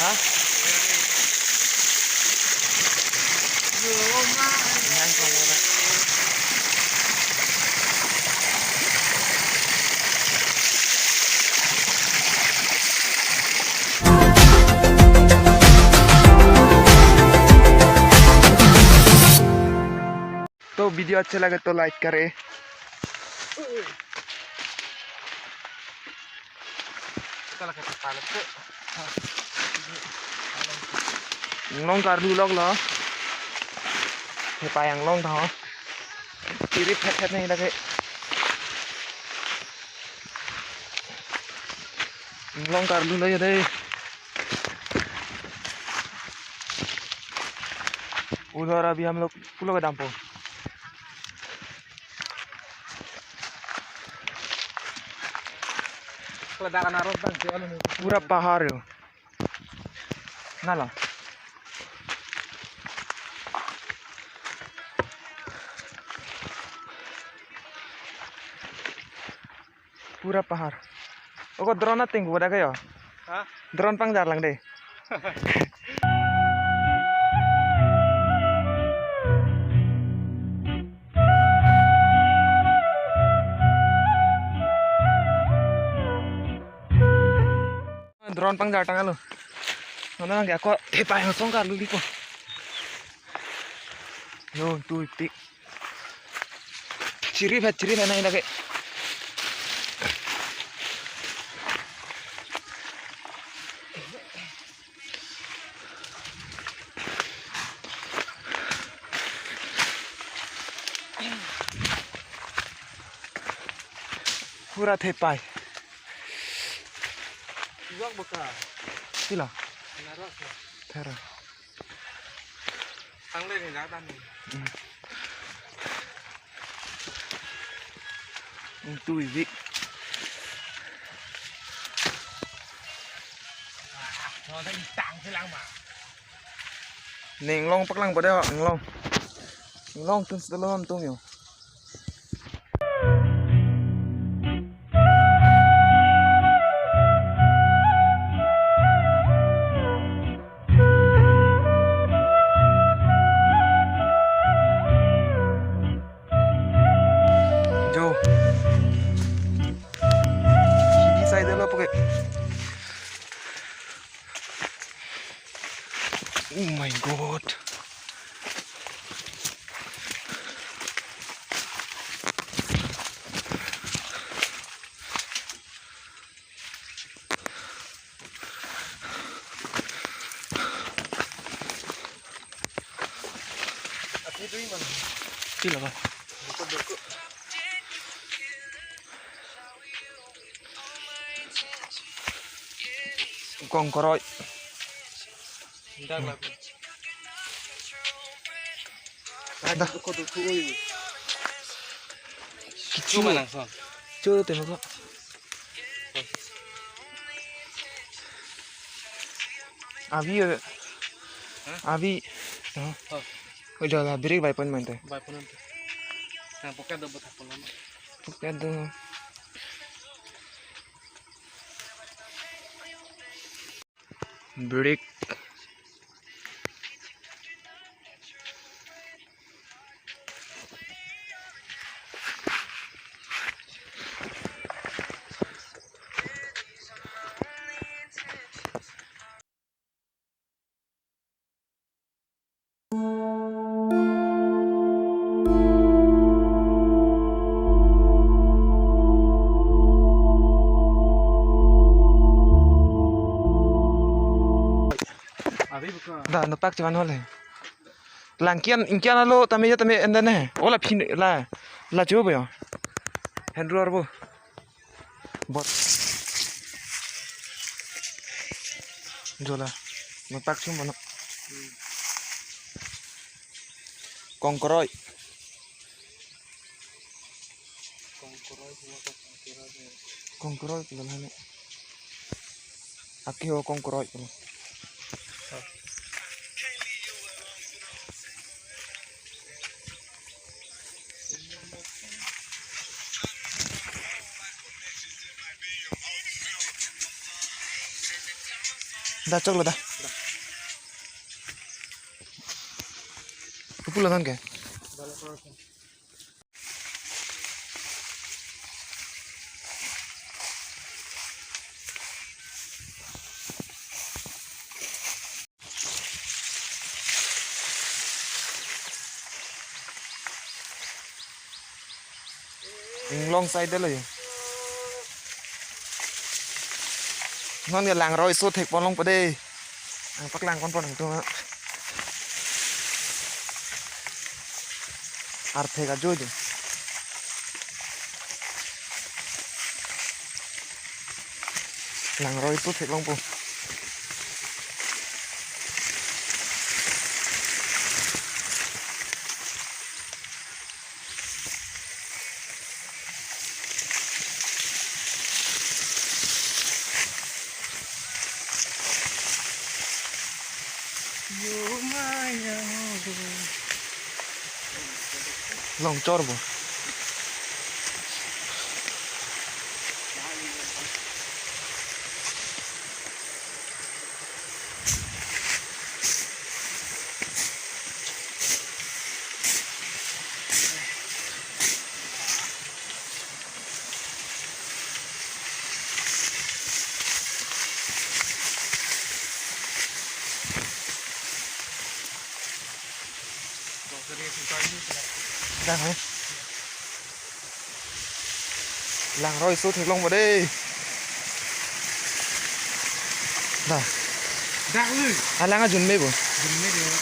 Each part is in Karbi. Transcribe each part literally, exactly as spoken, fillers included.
Ha? Yang kalau ada. तो वीडियो अच्छा लगे तो लाइक करें। Inglong karlu lok lo. Hepai inglong tha. Chiri phet phet nai lake. Inglong karlu lo ya dei. उधर अभी हम लोग pulo ke dampo. Kalau dah kena road bang, dia lalu nih. Pura pahar yo. Nala. Pura pahar. Oko drone ating kuda kayo. Ha? Drone pangjar lang dei. Drone pangjar tanglo. Mana nang ako hepai asong karlu lipo. Yo, tu ipik. Chiri phet, chiri phet nai lake. Pura thepai. Iwak baka. Sila. Naras ya. Thera. Tang le ni dak tang ni. Hmm. Untuk iwik. Mau tang tang silang ma. Ning long paklang pada ning long. Ning long tun setelon tung yo. Jo. Sidi side lo pakai. Oh my God. Sila ka. Kongkoroi. Dak lah. Dah. Dukhu, dukhu, oi. Kichu. Cuma langsung. Chu temo ko. Avi. Hah? Avi. Oh. Oh. Udah lah, break bai pon mante. Bai pon mante. Nah, pokoknya ada buat apa lama. Pokoknya ada. Break. Dah, nupak cuman hole. Langkian, ingkian alo, tame ya, tame enda ne. Ola phin, la, la coba ya. Hendro arbo. Bot. Jola. Nupak sum bono. Kongkoroi. Kongkoroi pulo hane. Aki ho kongkoroi pulo. Dah, cok lo dah. Pulo non ke. Inglong side lo yo. Non ke langroi so thek pon longpo dei. Nangpaklang pon pon nangtum. Arthek ajo jo. Langroi so thek longpo. Longchor bo. Dah, eh. Langroi so theklongpo dei. Dah. Dak lu. Alang ajun me bo. Jun me dei.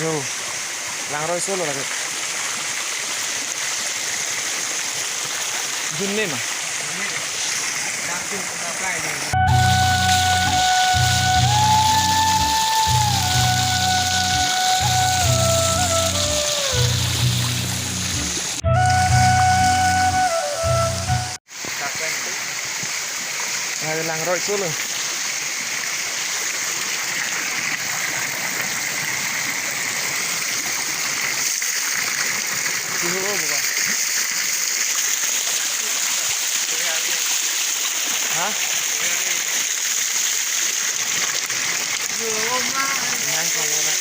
Yo. Langroi so lo lagi. Jun me ma. Jun me dei. Dak tu kena apply dei. Ngai langroi so lo. Kihu bo ba. Ha? Nang kamu na.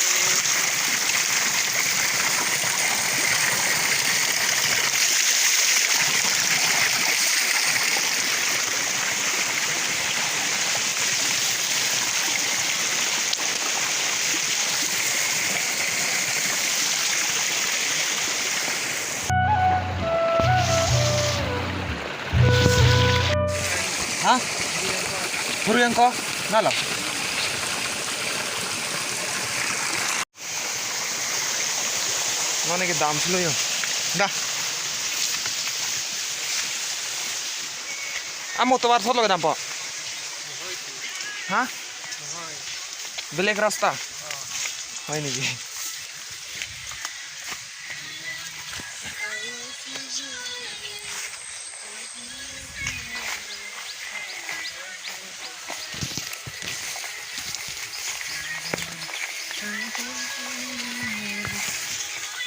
Ha? Huriyang ko? Nalo. Mane ke dam silo yo. Dah. Amo tovar solo ke dampo. Ha? Belek rasta. Hoi niki.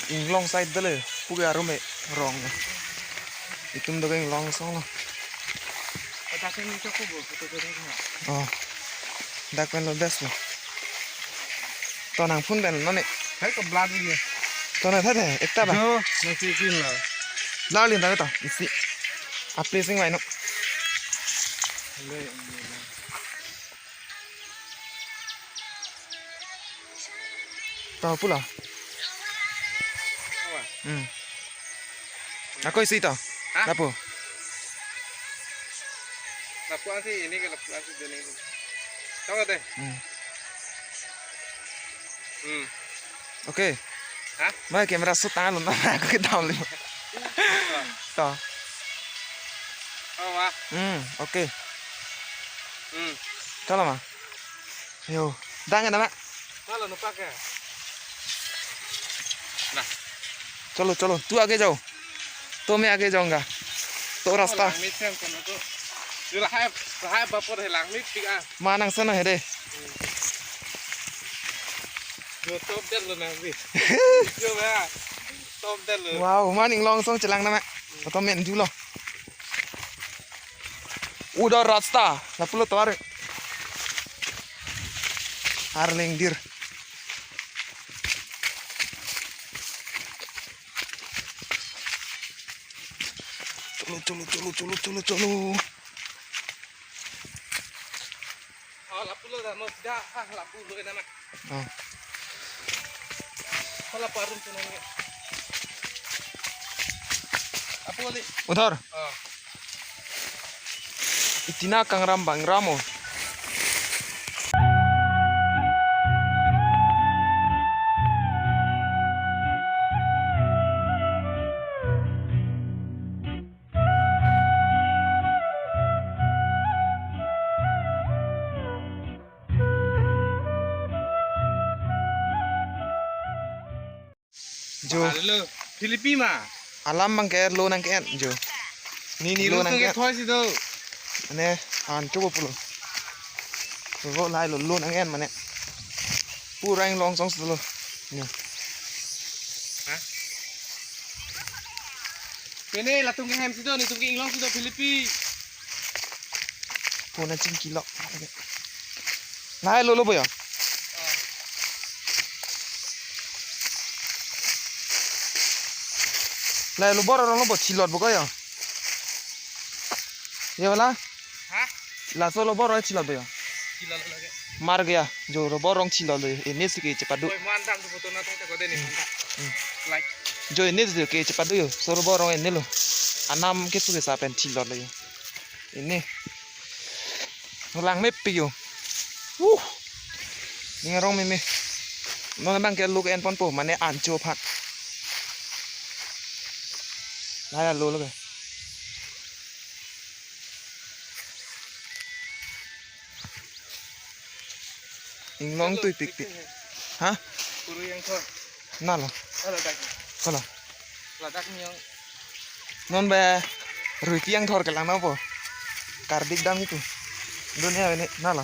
Inglong side dale, puke arum e rong. Itum doke inglong song lo. Dak pen ni chok ko bo, photo ko dek na. Oh. Dak pen lo best lo. To nang phone pen non ne. Hai ko blur ni. To na thade, ekta ba. Jo, nang si kin la. Blur lin ta to, isi. Apli sing vai no. Le. To pulo. Hmm. Ako isi to. Ha? Lapu. Lapu asi ini ke lapu asi dene. Tahu deh. Hmm. Hmm. Oke. Ha? Mai camera shoot tangan lu na aku ke dam li. To. Oh, wah. Hmm, oke. Hmm. Chalo ma. Yo, dang na ma. Malo no pake. Nah. Chalo, chalo, tu aage jao. To main aage jaunga. To rasta. Langmit sem kono to. Yo lahai, lahai bapor hai langmit thik ah. Ma nang sana hede. Yo top del lo nang bi. Yo ba. Top del lo. Wow, ma ning long song chelang na ma. To main julo. Udah rasta, lapulo tovar. Arleng dir. Cholo, cholo, cholo, cholo, cholo. Ah, lapu lo dah, no, dah, ah, lapu lo, enak. Oh. Salah parum tuh nanya. Apa, Wali? Udhar. Ah. Itina kangram bang ramo. Jo. Halo, Philippi ma. Alam bang ke lo nang ke-en, jo. Ni ni lo nang ke-en. Thoi si do. Ane, an coba pulo. Lo lai lo lo nang ke-en mane. Pura inglong song si lo. Ni. Hah? Ini latum ke hem si do, ni tum ke inglong si do Philippi. Puna chingki lo. Nai lo lo boyo. Lai lo bor rong lo bo chilot bo ko yo. Ye wala? Hah? Laso lo bor rong chilot bo yo. Chilot lagi. Mar gaya. Jo lo bor rong chilot lo. Ini si ke chepadu. Oi, mandang tu foto na thai ko de ni mandang. Hmm. Like. Jo ini si ke chepadu yo. So lo bor rong ini lo. Anam ke tu ke sapen chilot lo yo. Ini. Lang me piyo. Uh. Ning arong meme. Non bang ke lo ke-en ponpo mane ancho phak. Laya lo lo ke. Inglong tui pikpik. Ha? Puru yang thor. Nalo. Kalau dak. Kalau. Ladak ni yang. Non ba rui tiang thor kelang nangpo. Kardik dam itu. Dunia ini nalo.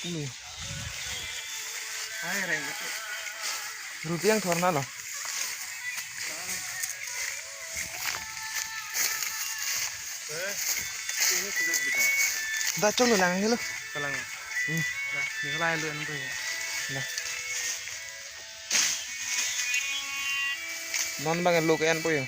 Ini. Hai, reng. Rui tiang thor nalo. Eh, ini sudah bisa. Dah colo lang helo. Kalang. Hmm. Dah, ni lai lu anu ya. Dah. Non bang lo ke-en po yo.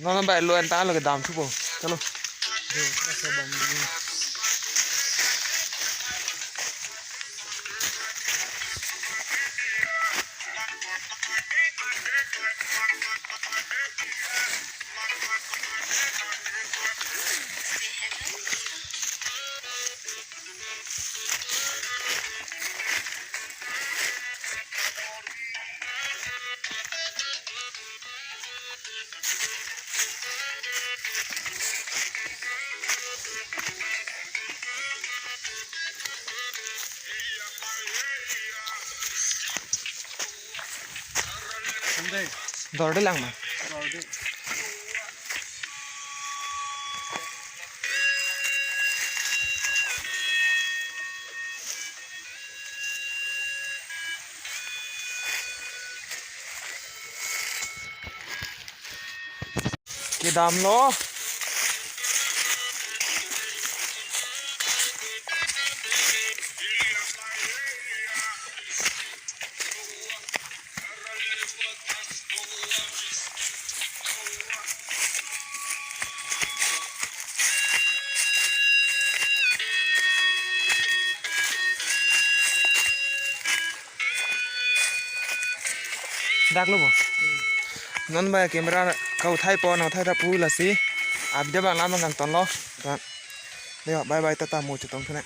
Non bai lo anta lo ke dam thupo. Chalo. Dorde lang ma. Kedam lo. Dak lo bo. Non ba camera kau thai po, nau thai ta pu lasi. Abdi bang lam bang kangton lo. Dei, bye bye, tata, mo chetong thune.